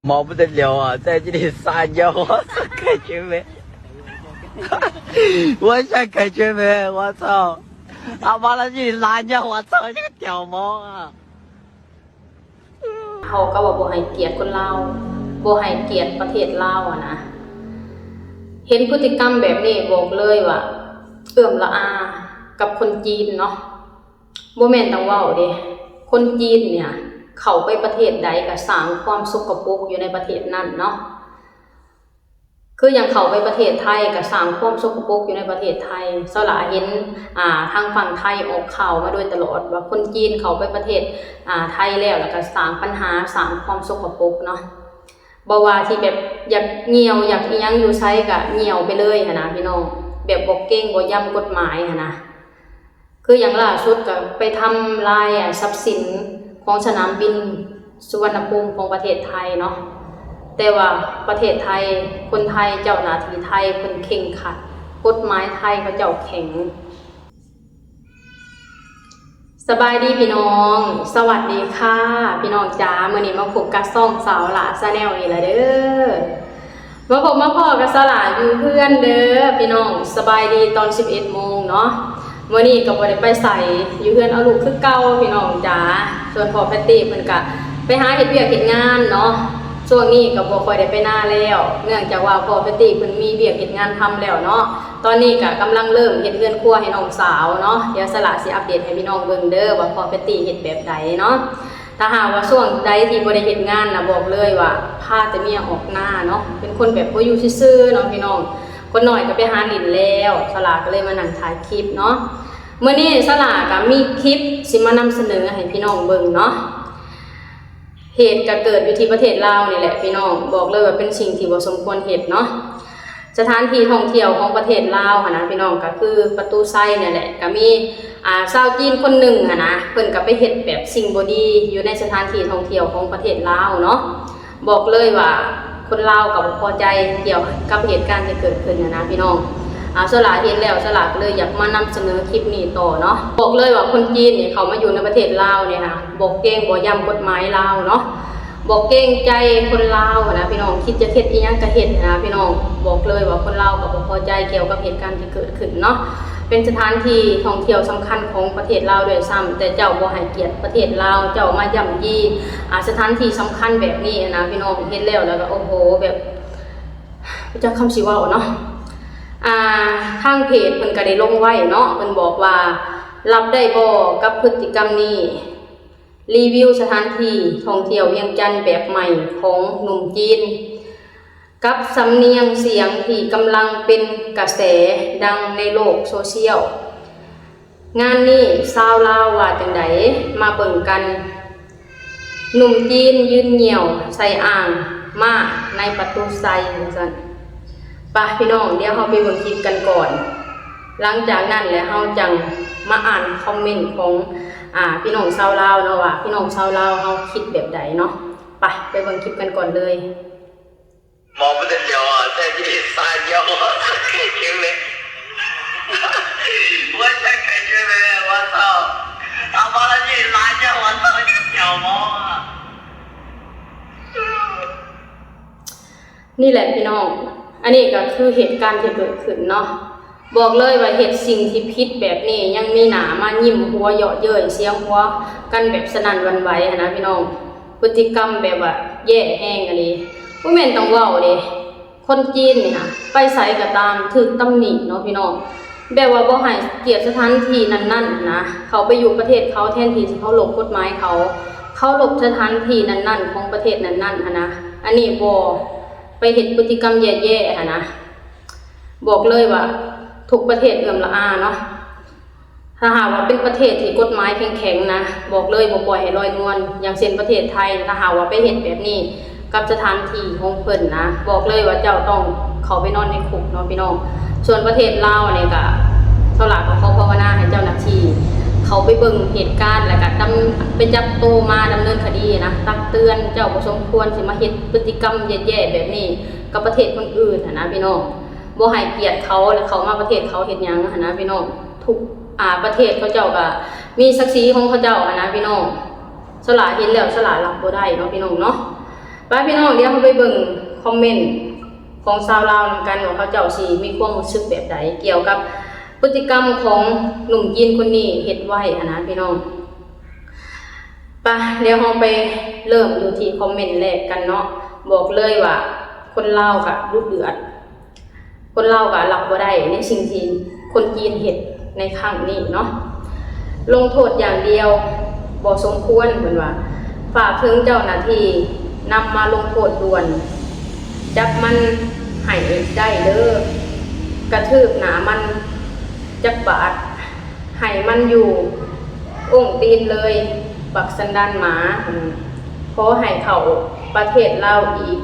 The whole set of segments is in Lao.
毛不得了啊，在这里撒尿，我是感觉没，我是感觉没，我操！阿妈，他这里撒尿，我操，这个屌毛啊！ ເຮົາກໍວ່າບໍ່ໃຫ້ກຽດຄົນລາວ, ບໍ່ໃຫ້ກຽດປະເທດລາວຫັ້ນນະ. ເຫັນພຶດຕິກຳແບບນີ້ບອກເລີຍວ່າເອື້ອມລະອາກັບຄົນຈີນເນາະ. ບໍ່ແມ່ນຕ້ອງເວົ້າເດ້, ຄົນຈີນເນ່ຍເຂົ້າໄປປະເທດໃດກໍສ້າງຄວາມສົກກະປົກຢູ່ໃນປະເທດນັ້ນເນາະ. ຄືຢ່າງເຂົ້າໄປປະເທດໄທກໍສ້າງຄວາມສົກກະປົກຢູ່ໃນປະເທດໄທ. ສາວຫຼ້າເຫັນ ອ່າ ທາງຝັ່ງໄທອອກຂ່າວມາໂດຍຕະຫຼອດວ່າຄົນຈີນເຂົ້າໄປປະເທດ ອ່າ ໄທແລ້ວ ແລ້ວກໍສ້າງບັນຫາ ສ້າງຄວາມສົກກະປົກເນາະ. ບໍ່ວ່າຊິແບບຢາກຍ່ຽວ ຢາກອີ່ຫຍັງຢູ່ໃສກໍຍ່ຽວໄປເລີຍຫັ້ນນະພີ່ນ້ອງ, ແບບບໍ່ເກງບໍ່ຢຳກົດໝາຍຫັ້ນນະ. ຄືຢ່າງລ່າສຸດກໍໄປທຳລາຍ ອ່າ ຊັບສິນຂອງສະໜາມບິນສຸວັນນະພູມຂອງປະເທດໄທເນາະ. ແຕ່ວ່າປະເທດໄທ, ຄົນໄທ, ເຈົ້າໜ້າທີ່ໄທເພິ່ນເຄັ່ງຄັດ, ກົດໝາຍໄທເຂົາເຈົ້າແຂງ. ສະບາຍດີພີ່ນ້ອງ, ສະຫວັດດີຄ່ະພີ່ນ້ອງຈ໋າ, ມື້ນີ້ມາພົບກັບຊ່ອງສາວຫຼ້າ Channel ອີກແລ້ວເດີ້. ມາພົບມາພໍ້ກັບສາວຫຼ້າຢູ່ເຮືອນເດີ້ພີ່ນ້ອງ, ສະບາຍດີຕອນສິບເອັດໂມງເນາະ. ມື້ນີ້ກໍບໍ່ໄດ້ໄປໃສ, ຢູ່ເຮືອນເອົາລູກຄືເກົ່າພີ່ນ້ອງຈ໋າ. ສ່ວນພໍ່ແພັດຕີ້ເພິ່ນກະໄປຫາເຮັດວຽກເຮັດງານເນາະ. ຊ່ວງນີ້ກໍບໍ່ຄ່ອຍໄດ້ໄປນາແລ້ວ, ເນື່ອງຈາກວ່າພໍ່ແພັດຕີ້ເພິ່ນມີວຽກເຮັດງານທຳແລ້ວເນາະ. ຕອນນີ້ກະກຳລັງເລີ່ມເຮັດເຮືອນຄົວໃຫ້ນ້ອງສາວເນາະ. ດຽວສາວຫຼ້າຊິອັບເດດໃຫ້ພີ່ນ້ອງເບິ່ງເດີ້ວ່າພໍ່ແພັດຕີ້ເຮັດແບບໃດເນາະ. ຖ້າຫາກວ່າຊ່ວງໃດທີ່ບໍ່ໄດ້ເຮັດງານນະ ບອກເລີຍວ່າພາແຕ່ເມຍອອກນາເນາະ, ເປັນຄົນແບບບໍ່ຢູ່ຊື່ໆເນາະພີ່ນ້ອງ. ຄົນນ້ອຍກໍໄປຫາຫຼິ້ນແລ້ວ, ສາວຫຼ້າກໍເລີຍມານັ່ງຖ່າຍຄລິບເນາະ. ມື້ນີ້ສາວຫຼ້າກໍມີຄລິບຊິມານຳສະເໜີໃຫ້ພີ່ນ້ອງເບິ່ງເນາະ. ເຫດກໍເກີດຢູ່ທີ່ປະເທດລາວນີ້ແຫຼະພີ່ນ້ອງ, ບອກເລີຍວ່າເປັນສິ່ງທີ່ບໍ່ສົມຄວນເຮັດເນາະ. ສະຖານທີ່ທ່ອງທ່ຽວຂອງປະເທດລາວຫັ້ນນະພີ່ນ້ອງ, ກໍຄືປະຕູໄຊນີ້ແຫຼະ. ກໍມີ ອ່າ ຊາວຈີນຄົນໜຶ່ງຫັ້ນນະ, ເພິ່ນກໍໄປເຮັດແບບສິ່ງບໍ່ດີຢູ່ໃນສະຖານທີ່ທ່ອງທ່ຽວຂອງປະເທດລາວເນາະ. ບອກເລີຍວ່າຄົນລາວກໍບໍ່ພໍໃຈກ່ຽວກັບເຫດການທີ່ເກີດຂຶ້ນຫັ້ນນະພີ່ນ້ອງ. ອາ ສາວຫຼ້າເຫັນແລ້ວ ສາວຫຼ້າກໍເລີຍຢາກມານຳສະເໜີຄລິບນີ້ຕໍ່ເນາະ. ບອກເລີຍວ່າຄົນຈີນນີ້ເຂົ້າມາຢູ່ໃນປະເທດລາວນີ້ນະ ບໍ່ເກງບໍ່ຢຳກົດໝາຍລາວເນາະ, ບໍ່ເກງໃຈຄົນລາວຫັ້ນນະພີ່ນ້ອງ, ຄິດຈະເຮັດອີ່ຫຍັງກໍເຮັດຫັ້ນນະພີ່ນ້ອງ. ບອກເລີຍວ່າຄົນລາວກໍບໍ່ພໍໃຈກ່ຽວກັບເຫດການທີ່ເກີດຂຶ້ນເນາະ. ເປັນສະຖານທີ່ທ່ອງທ່ຽວສຳຄັນຂອງປະເທດລາວດ້ວຍຊ້ຳ, ແຕ່ເຈົ້າບໍ່ໃຫ້ກຽດປະເທດລາວ, ເຈົ້າມາຢ້ຳຢີ ອາ ສະຖານທີ່ສຳຄັນແບບນີ້ຫັ້ນນະພີ່ນ້ອງ. ເຫັນແລ້ວ ແລ້ວກໍ ໂອ້ໂຫ ແບບ ບໍ່ຈັກຄຳຊິເວົ້າເນາະ. ອາ ທາງເພຈເພິ່ນກໍໄດ້ລົງໄວ້ເນາະ, ເພິ່ນບອກວ່າ ຮັບໄດ້ບໍ່ກັບພຶດຕິກຳນີ້? ຣີວິວສະຖານທີ່ທ່ອງທ່ຽວວຽງຈັນແບບໃໝ່ຂອງໜຸ່ມຈີນ ກັບສຳນຽງສຽງທີ່ກຳລັງເປັນກະແສດັງໃນໂລກໂຊຊຽວ. ງານນີ້ຊາວລາວວ່າຈັ່ງໃດ? ມາເບິ່ງກັນ. ໜຸ່ມຈີນຢືນຍ່ຽວໃສ່ອ່າງມ້າໃນປະຕູໄຊ ວ່າຊັ້ນ. ປະ ພີ່ນ້ອງ, ດຽວເຮົາໄປເບິ່ງຄລິບກັນກ່ອນ. ຫຼັງຈາກນັ້ນແຫຼະ ເຮົາຈັ່ງມາອ່ານຄອມເມັນຂອງ ອາ ພີ່ນ້ອງຊາວລາວເນາະ ວ່າພີ່ນ້ອງຊາວລາວເຮົາຄິດແບບໃດເນາະ. ປະ ໄປເບິ່ງຄລິບກັນກ່ອນເລີຍ. 毛不得了啊，在这里撒尿，我才感觉没，我操！阿妈，他这里撒尿，我操，这个屌毛啊！ ນີ້ແຫຼະພີ່ນ້ອງ, ອັນນີ້ກໍຄືເຫດການທີ່ເກີດຂຶ້ນເນາະ. ບອກເລີຍວ່າເຮັດສິ່ງທີ່ຜິດແບບນີ້ ຍັງມີໜ້າມາຍິ້ມຫົວເຍາະເຍີ້ຍ ສຽງຫົວກັນແບບສະໜັ່ນຫວັ່ນໄຫວຫັ້ນນະພີ່ນ້ອງ. ພຶດຕິກຳແບບວ່າແຍ່ແຮງອີ່ຫຼີ. ບໍ່ແມ່ນຕ້ອງເວົ້າເດ້, ຄົນຈີນນີ້ນະ ໄປໃສກໍຕາມຖືກຕຳໜິເນາະພີ່ນ້ອງ. ແບບວ່າບໍ່ໃຫ້ກຽດສະຖານທີ່ນັ້ນໆນະ, ເຂົ້າໄປຢູ່ປະເທດເຂົາແທນທີ່ຊິເຄົາລົບກົດໝາຍເຂົາ, ເຄົາລົບສະຖານທີ່ນັ້ນໆຂອງປະເທດນັ້ນໆຫັ້ນນະ. ອັນນີ້ບໍ່ ໄປເຮັດພຶດຕິກຳແຍ່ໆຫັ້ນນະ. ບອກເລີຍວ່າທຸກປະເທດເອື້ອມລະອາເນາະ. ຖ້າຫາກວ່າເປັນປະເທດທີ່ກົດໝາຍແຂງໆນະ, ບອກເລີຍບໍ່ປ່ອຍໃຫ້ລອຍນວນ. ຢ່າງເຊັ່ນປະເທດໄທ, ຖ້າຫາກວ່າໄປເຮັດແບບນີ້ກັບສະຖານທີ່ຂອງເພິ່ນນະ, ບອກເລີຍວ່າເຈົ້າຕ້ອງເຂົ້າໄປນອນໃນຄຸກເນາະພີ່ນ້ອງ. ສ່ວນປະເທດລາວນີ້ກະ ສາວຫຼ້າກໍຂໍພາວະນາໃຫ້ເຈົ້າໜ້າທີ່ເຂົ້າໄປເບິ່ງເຫດການ ແລ້ວກະດຳ ໄປຈັບໂຕມາດຳເນີນຄະດີນະ, ຕັກເຕືອນ. ເຈົ້າບໍ່ສົມຄວນຊິມາເຮັດພຶດຕິກຳແຍ່ໆແບບນີ້ ກັບປະເທດຄົນອື່ນຫັ້ນນະພີ່ນ້ອງ. ບໍ່ໃຫ້ກຽດເຂົາ ແລະ ເຂົ້າມາປະເທດເຂົາເຮັດຫຍັງຫັ້ນນະພີ່ນ້ອງ. ທຸກ ອາ ປະເທດເຂົາເຈົ້າກະມີສັກສີຂອງເຂົາເຈົ້າຫັ້ນນະພີ່ນ້ອງ. ສາວຫຼ້າເຫັນແລ້ວ ສາວຫຼ້າຮັບບໍ່ໄດ້ເນາະພີ່ນ້ອງເນາະ. ໄປ ປະພີ່ນ້ອງ ດຽວເຮົາໄປເບິ່ງຄອມເມັນຂອງຊາວລາວນຳກັນ ວ່າເຂົາເຈົ້າຊິມີຄວາມຮູ້ສຶກແບບໃດ ກ່ຽວກັບພຶດຕິກຳຂອງໜຸ່ມຈີນຄົນນີ້ເຮັດໄວ້ຫັ້ນນະພີ່ນ້ອງ. ປະ ດຽວເຮົາໄປເລີ່ມຢູ່ທີ່ຄອມເມັນແລກກັນເນາະ. ບອກເລີຍວ່າຄົນລາວກະດຸເດືອດ. ຄົນລາວກໍຮັບບໍ່ໄດ້ໃນສິ່ງທີ່ຄົນຈີນເຮັດໃນຄັ້ງນີ້ເນາະ. ລົງໂທດຢ່າງດຽວບໍ່ສົມຄວນ ເພິ່ນວ່າ. ຝາກເຖິງເຈົ້າໜ້າທີ່ນຳມາລົງໂທດດ່ວນ. ຈັບມັນໃຫ້ໄດ້ເດີ້. ກະທືບໜ້າມັນຈັກບາດ. ໃຫ້ມັນຢູ່ອົ້ງຕີນເລີຍ ບັກສັນດານໝາ. ຂໍໃຫ້ເຂົ້າປະເທດລາວອີກ.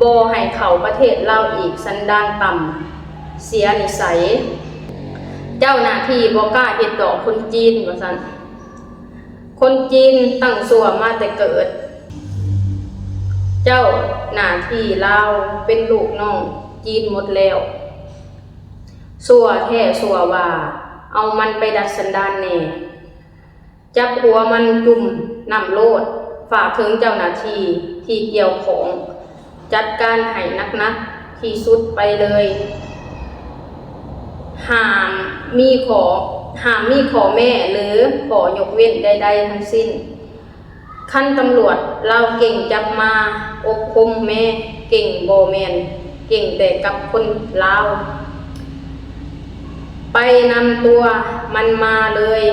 ບໍ່ໃຫ້ເຂົ້າປະເທດລາວອີກ ສັນດານຕ່ຳ ເສຍນິໄສ. ເຈົ້າໜ້າທີ່ບໍ່ກ້າເຮັດດອກຄົນຈີນ ວ່າຊັ້ນ. ຄົນຈີນຕັ້ງຊົ່ວມາແຕ່ເກີດ. ເຈົ້າໜ້າທີ່ລາວເປັນລູກນ້ອງຈີນໝົດແລ້ວ. ຊົ່ວແທ້ຊົ່ວວ່າ ເອົາມັນໄປດັດສັນດານແດ່. ຈັບຫົວມັນຈຸ່ມນ້ຳໂລດ. ຝາກເຖິງເຈົ້າໜ້າທີ່ທີ່ກ່ຽວຂ້ອງ ຈັດການໃຫ້ໜັກໆທີ່ສຸດໄປເລີຍ. ຫ້າມມີຂໍ້ ຫ້າມມີຂໍ້ແມ້ ຫຼື ຂໍ້ຍົກເວັ້ນໃດໆທັງສິ້ນ. ຄັນຕຳຫຼວດລາວເກັ່ງຈັບມາອົບຮົມແມ້ ເກັ່ງບໍ່ແມ່ນເກັ່ງແຕ່ກັບຄົນລາວ. ໄປນຳຕົວມັນມາເລີຍ.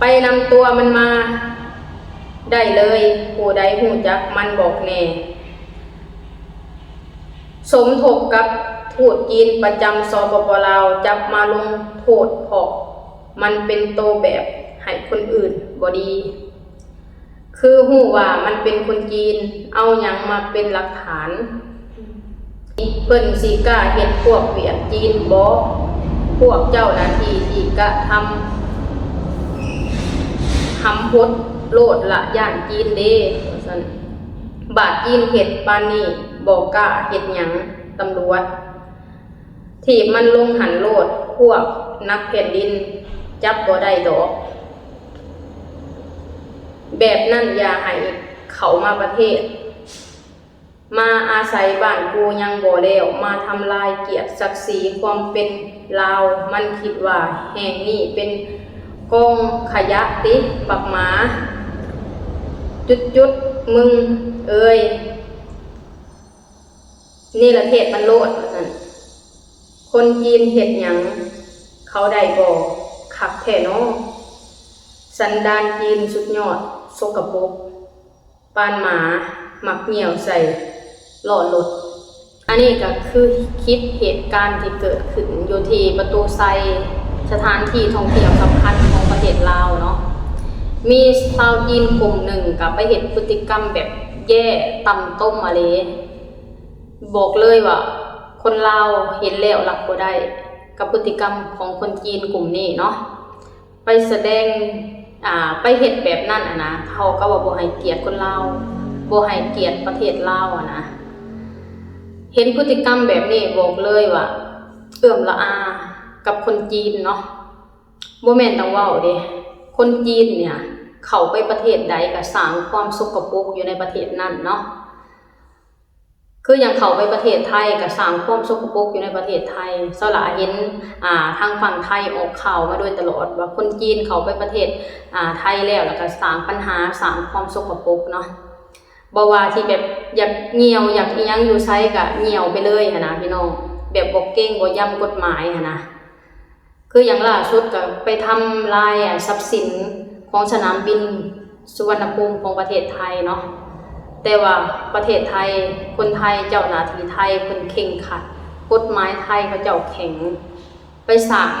ໄປນຳຕົວມັນມາໄດ້ເລີຍ. ຜູ້ໃດຮູ້ຈັກມັນບອກແດ່. ສົມທົບກັບທູດຈີນປະຈຳ ສປປ ລາວ ຈັບມາລົງໂທດ ເພາະມັນເປັນໂຕແບບໃຫ້ຄົນອື່ນບໍ່ດີ. ຄືຮູ້ວ່າມັນເປັນຄົນຈີນ ເອົາຫຍັງມາເປັນຫຼັກຖານ? ເພິ່ນຊິກ້າເຮັດພວກຫວຽດຈີນບໍ? ພວກເຈົ້າໜ້າທີ່ທີ່ກະທຳ ຫຳຫົດໂລດລະ ຢ້ານຈີນເດ້ ວ່າຊັ້ນ. ບາດຈີນເຮັດປານນີ້ ບໍ່ກ້າເຮັດຫຍັງ. ຕຳຫຼວດຖີບມັນລົງຫັ້ນໂລດ. ພວກນັກແຜ່ນດິນຈັບບໍ່ໄດ້ດອກ. ແບບນັ້ນຢ່າໃຫ້ເຂົ້າມາປະເທດ. ມາອາໄສບ້ານກູຍັງບໍ່ແລ້ວ, ມາທຳລາຍກຽດສັກສີຄວາມເປັນລາວ. ມັນຄິດວ່າແຫ່ງນີ້ເປັນກອງຂະຫຍະຕິ ບັກໝາ ຈຸດໆ ມຶງເອີຍ. ເນລະເທດມັນໂລດ ວ່າຊັ້ນ. ຄົນຈີນເຮັດຫຍັງເຂົາໄດ້ບໍ່? ຄັກແທ້ເນາະ. ສັນດານຈີນສຸດຍອດ, ສົກກະປົກ ປານໝາ, ມັກຍ່ຽວໃສ່ລໍ້ລົດ. ອັນນີ້ກໍຄືຄລິບເຫດການທີ່ເກີດຂຶ້ນຢູ່ທີ່ປະຕູໄຊ, ສະຖານທີ່ທ່ອງທ່ຽວສຳຄັນຂອງປະເທດລາວເນາະ. ມີຊາວຈີນກຸ່ມໜຶ່ງກໍໄປເຮັດພຶດຕິກຳແບບແຍ່ຕ່ຳຕົມອະເລ. ບອກເລີຍວ່າຄົນລາວເຫັນແລ້ວຮັບບໍ່ໄດ້ກັບພຶດຕິກຳຂອງຄົນຈີນກຸ່ມນີ້ເນາະ. ໄປສະແດງ ອ່າ ໄປເຮັດແບບນັ້ນຫັ້ນນະ, ເທົ່າກັບວ່າບໍ່ໃຫ້ກຽດຄົນລາວ, ບໍ່ໃຫ້ກຽດປະເທດລາວຫັ້ນນະ. ເຫັນພຶດຕິກຳແບບນີ້ບອກເລີຍວ່າເອື້ອມລະອາກັບຄົນຈີນເນາະ. ບໍ່ແມ່ນຕ້ອງເວົ້າເດ້, ຄົນຈີນນີ້ເຂົ້າໄປປະເທດໃດກໍສ້າງຄວາມສົກກະປົກຢູ່ໃນປະເທດນັ້ນເນາະ. ຄືຢ່າງເຂົ້າໄປປະເທດໄທກໍສ້າງຄວາມສົກກະປົກຢູ່ໃນປະເທດໄທ. ເຈົ້າຫຼ້າເຫັນ ອ່າ ທາງຝັ່ງໄທອອກຂ່າວມາໂດຍຕະຫຼອດວ່າຄົນຈີນເຂົ້າໄປປະເທດ ອ່າ ໄທແລ້ວ ແລ້ວກໍສ້າງບັນຫາ ສ້າງຄວາມສົກກະປົກເນາະ. ບໍ່ວ່າຊິແບບຢາກຍ່ຽວ ຢາກອີ່ຫຍັງຢູ່ໃສກໍຍ່ຽວໄປເລີຍຫັ້ນນະພີ່ນ້ອງ, ແບບບໍ່ເກງບໍ່ຢຳກົດໝາຍຫັ້ນນະ. ຄືຢ່າງລ່າສຸດກໍໄປທຳລາຍ ອາ ຊັບສິນຂອງສະໜາມບິນສຸວັນນະພູມຂອງປະເທດໄທເນາະ. ແຕ່ວ່າປະເທດໄທ, ຄົນໄທ, ເຈົ້າໜ້າທີ່ໄທເພິ່ນເຄັ່ງຄັດ, ກົດໝາຍໄທເຂົາເຈົ້າແຂງ, ໄປສ້າງ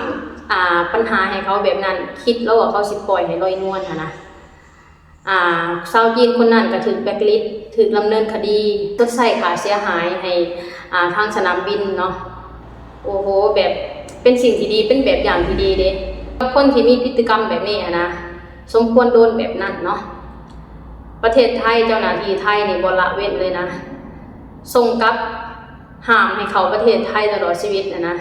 ອາ ບັນຫາໃຫ້ເຂົາແບບນັ້ນ, ຄິດແລ້ວວ່າເຂົາຊິປ່ອຍໃຫ້ລອຍນວນຫັ້ນນະ. ອ່າ ຊາວຈີນຄົນນັ້ນກໍຖືກແບລັກລິດ, ຖືກດຳເນີນຄະດີ, ຊົດໃຊ້ຄ່າເສຍຫາຍໃຫ້ ອ່າ ທາງສະໜາມບິນເນາະ. ໂອ້ໂຫ ແບບເປັນສິ່ງທີ່ດີ, ເປັນແບບຢ່າງທີ່ດີເດ້. ກັບຄົນທີ່ມີພຶດຕິກຳແບບນີ້ຫັ້ນນະ, ສົມຄວນໂດນແບບນັ້ນເນາະ. ປະເທດໄທ, ເຈົ້າໜ້າທີ່ໄທນີ້ບໍ່ລະເວັ້ນເລີຍນະ, ສົ່ງກັບ, ຫ້າມໃຫ້ເຂົ້າປະເທດໄທຕະຫຼອດຊີວິດຫັ້ນນະ.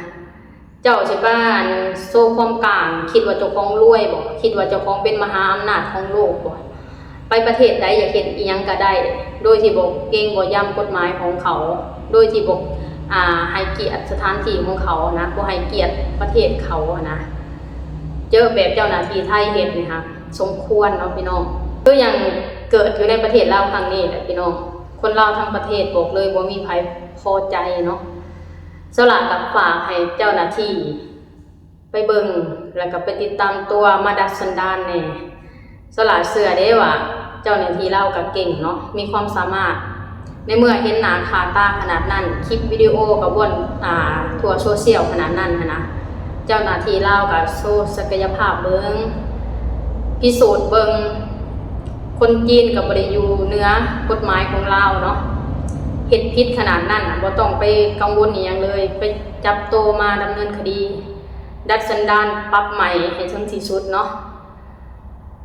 ເຈົ້າຊິໄປ ອັນ ໂຊຄວາມກ້າງ, ຄິດວ່າເຈົ້າຂອງລວຍບໍ? ຄິດວ່າເຈົ້າຂອງເປັນມະຫາອຳນາດຂອງໂລກບໍ? ໄປປະເທດໃດຢາກເຮັດອີ່ຫຍັງກະໄດ້ ໂດຍທີ່ບໍ່ເກັ່ງບໍ່ຢ້ຳກົດໝາຍຂອງເຂົາ ໂດຍທີ່ບໍ່ ອ່າ ໃຫ້ກຽດສະຖານທີ່ຂອງເຂົານະ ບໍ່ໃຫ້ກຽດປະເທດເຂົານະ. ເຈີແບບເຈົ້າໜ້າທີ່ໄທເຮັດນີ້ຫະ ສົມຄວນເນາະພີ່ນ້ອງ. ຄືຢ່າງເກີດຢູ່ໃນປະເທດລາວຄັ້ງນີ້ແຫຼະພີ່ນ້ອງ ຄົນລາວທັງປະເທດບອກເລີຍບໍ່ມີໃຜພໍໃຈເນາະ. ສາວຫຼ້າກໍຝາກໃຫ້ເຈົ້າໜ້າທີ່ ໄປເບິ່ງ ແລ້ວກໍໄປຕິດຕາມຕົວມາດັດສັນດານແດ່. ສາວຫຼ້າເຊື່ອເດ້ວ່າເຈົ້າໜ້າທີ່ລາວກໍເກັ່ງເນາະ ມີຄວາມສາມາດ ໃນເມື່ອເຫັນໜ້າຄ່າຕາຂະໜາດນັ້ນ ຄລິບວິດີໂອກໍບ່ອນ ອ່າ ທົ່ວໂຊຊຽວຂະໜາດນັ້ນຫັ້ນນະ ເຈົ້າໜ້າທີ່ລາວກໍໂຊສັກກະຍະພາບເບິ່ງ ພິສູດເບິ່ງ. ຄົນຈີນກໍບໍ່ໄດ້ຢູ່ເໜືອກົດໝາຍຂອງລາວເນາະ ເຮັດຜິດຂະໜາດນັ້ນນະ ບໍ່ຕ້ອງໄປກັງວົນອີ່ຫຍັງເລີຍ ໄປຈັບໂຕມາດຳເນີນຄະດີ ດັດສັນດານ ປັບໃໝໃຫ້ເຖິງທີ່ສຸດເນາະ.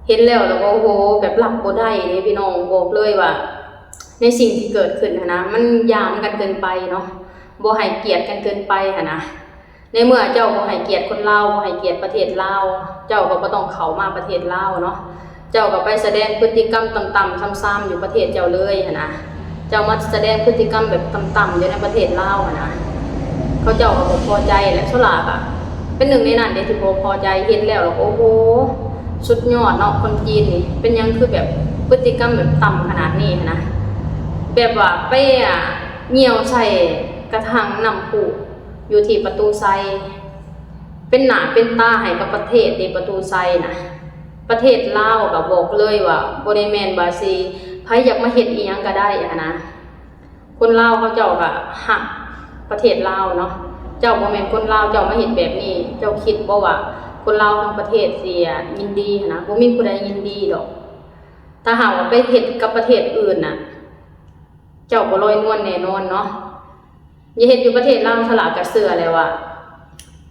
ເຫັນແລ້ວລະ ໂອ້ໂຫ ແບບຮັບບໍ່ໄດ້ເດ້ພີ່ນ້ອງ ບອກເລີຍວ່າ ໃນສິ່ງທີ່ເກີດຂຶ້ນຫັ້ນນະ ມັນຫຍາມກັນເກີນໄປເນາະ ບໍ່ໃຫ້ກຽດກັນເກີນໄປຫັ້ນນະ. ໃນເມື່ອເຈົ້າບໍ່ໃຫ້ກຽດຄົນລາວ ບໍ່ໃຫ້ກຽດປະເທດລາວ ເຈົ້າກໍບໍ່ຕ້ອງເຂົ້າມາປະເທດລາວເນາະ. ເຈົ້າກໍໄປສະແດງພຶດຕິກຳຕ່ຳໆຊາມໆຢູ່ປະເທດເຈົ້າເລີຍຫັ້ນນະ. ເຈົ້າມາສະແດງພຶດຕິກຳແບບຕ່ຳໆຢູ່ໃນປະເທດລາວຫັ້ນນະ ເຂົາເຈົ້າກໍບໍ່ພໍໃຈແຫຼະ. ສາວຫຼ້າກໍເປັນໜຶ່ງໃນນັ້ນເດ້ທີ່ບໍ່ພໍໃຈ ເຫັນແລ້ວລະ ໂອ້ໂຫ ສຸດຍອດເນາະ ຄົນຈີນນີ້ ເປັນຫຍັງຄືແບບພຶດຕິກຳແບບຕ່ຳຂະໜາດນີ້ຫັ້ນນະ ແບບວ່າໄປ ອ່າ ຍ່ຽວໃສ່ກະຖັງນ້ຳພຸ ຢູ່ທີ່ປະຕູໄຊ ເປັນໜ້າເປັນຕາໃຫ້ກັບປະເທດເດ ປະຕູໄຊນະ. ປະເທດລາວກໍບອກເລີຍວ່າ ບໍ່ໄດ້ແມ່ນວ່າຊິ ໃຜຢາກມາເຮັດອີ່ຫຍັງກໍໄດ້ຫັ້ນນະ. ຄົນລາວເຂົາເຈົ້າກໍຮັກປະເທດລາວເນາະ. ເຈົ້າບໍ່ແມ່ນຄົນລາວ ເຈົ້າມາເຮັດແບບນີ້ ເຈົ້າຄິດບໍ່ວ່າຄົນລາວທັງປະເທດຊິ ອ່າ ຍິນດີຫັ້ນນະ? ບໍ່ມີຜູ້ໃດຍິນດີດອກ. ຖ້າຫາກວ່າໄປເຮັດກັບປະເທດອື່ນນະ ເຈົ້າບໍ່ລອຍນວນແນ່ນອນເນາະ. ຢ່າເຮັດຢູ່ປະເທດລາວ ສາວຫຼ້າກໍເຊື່ອແລ້ວວ່າ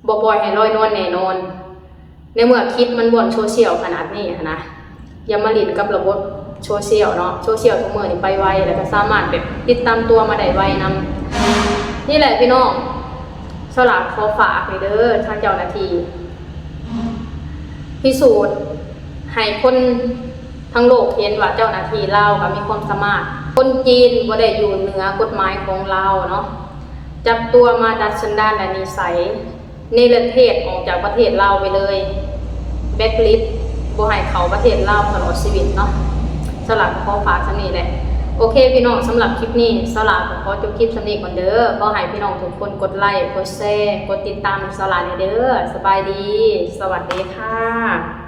ບໍ່ປ່ອຍໃຫ້ລອຍນວນແນ່ນອນ ໃນເມື່ອຄລິບມັນບ່ອນໂຊຊຽວຂະໜາດນີ້ຫັ້ນນະ. ຢ່າມາຫຼິ້ນກັບລະບົບໂຊຊຽວເນາະ ໂຊຊຽວທຸກມື້ນີ້ໄປໄວ ແລ້ວກໍສາມາດແບບຕິດຕາມຕົວມາໄດ້ໄວນຳ. ນີ້ແຫຼະພີ່ນ້ອງ ສາວຫຼ້າຂໍຝາກນີ້ເດີ ທາງເຈົ້າໜ້າທີ່ ພິສູດໃຫ້ຄົນທັງໂລກເຫັນວ່າເຈົ້າໜ້າທີ່ລາວກໍມີຄວາມສາມາດ. ຄົນຈີນບໍ່ໄດ້ຢູ່ເໜືອກົດໝາຍຂອງລາວເນາະ. ຈັບຕົວມາດັດສັນດານ ແລະ ນິໄສ ເນລະເທດອອກຈາກປະເທດລາວໄປເລີຍ ແບລັກລິດ ບໍ່ໃຫ້ເຂົ້າປະເທດລາວຕະຫຼອດຊີວິດເນາະ. ສາວຫຼ້າກໍຂໍຝາກສ່ຳນີ້ແຫຼະ. ໂອເຄພີ່ນ້ອງ ສຳລັບຄລິບນີ້ ສາວຫຼ້າກໍຂໍຈົບຄລິບສ່ຳນີ້ກ່ອນເດີ. ຂໍໃຫ້ພີ່ນ້ອງທຸກຄົນກົດໄລ ກົດແຊ ກົດຕິດຕາມໃຫ້ສາວຫຼ້າແດ່ເດີ. ສະບາຍດີ ສະຫວັດດີຄ່ະ.